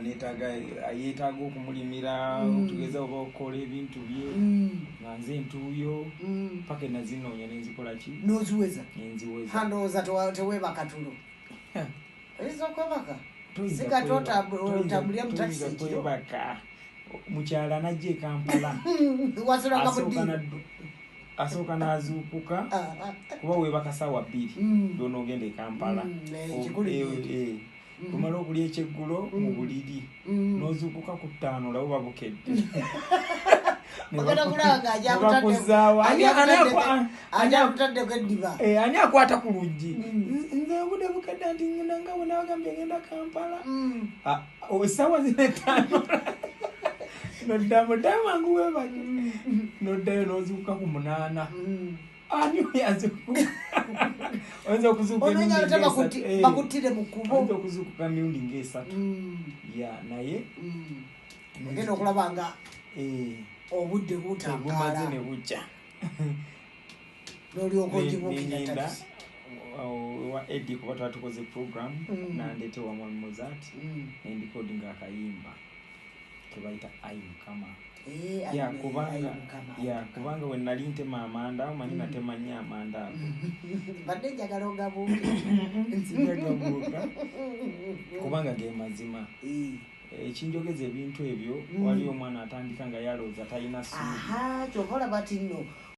neetaaga, yeetaaga okumulimira, tugeza oba okukola ebintu bye, nga nze ntuuyo, paka enazinoonya nenzikola ki? N'oziweza. Nenziweza. Ndowooza teweebaka tulo. Oyinza okwebaka? Toyinza Sigata toyinza otambulira mu takisi toyinza ekiro. kwebaka. Mukyala najja e Kampala, Wasulanga mu asooka ddiiro. Asooka n'azuukuka, kuba weebaka saawa 2 lwonoogenda e Kampala. Kikulu nnyo. Omala okulya ekyeggulo mu buliri, n'ozuukuka ku 5, olaba babukedde. Ogenda kulaba nga Ne bakuzaawo. Ajakutaddeko eddiba. Ani akwata ku luggi? Nze obudde bukedde, nti ngenda nga bwe nabagambye, ngenda Kampala. Ah, essaawa zino 5, noddamu ddayo mangu weebake, noddayo n'ozuukuka ku 8. Ani oyo azuukuka? Oyinza okuzuukuka Onoonya emirundi ate ng'esatu. Bakuttire mu kkubo. Oyinza okuzuukuka emirundi ng'esatu. Ya, naye Ogenda okulaba nga obudde bumaze butangaala, ne bukya. n'olyoka ogibuukira Nengenda takisi. ewa Edi, kuba twali tukoze program, nandete wa Mwami Mozart, nendikodinga akayimba kebayita "Ayi Mukama". Eh, Ya, ayi, kubanga ayi Mukama, ayi ya Mukama. Kubanga we nali ntema amanda, omanyi natema nnyo amanda ago. Mbadde njagala ogabuuke. Sijagabuuka kubanga ge mazima. Ekinjogeza ebintu ebyo, waliyo omwana atandika nga yalowooza talina ssuubi. Aha, kyova olaba ti nno.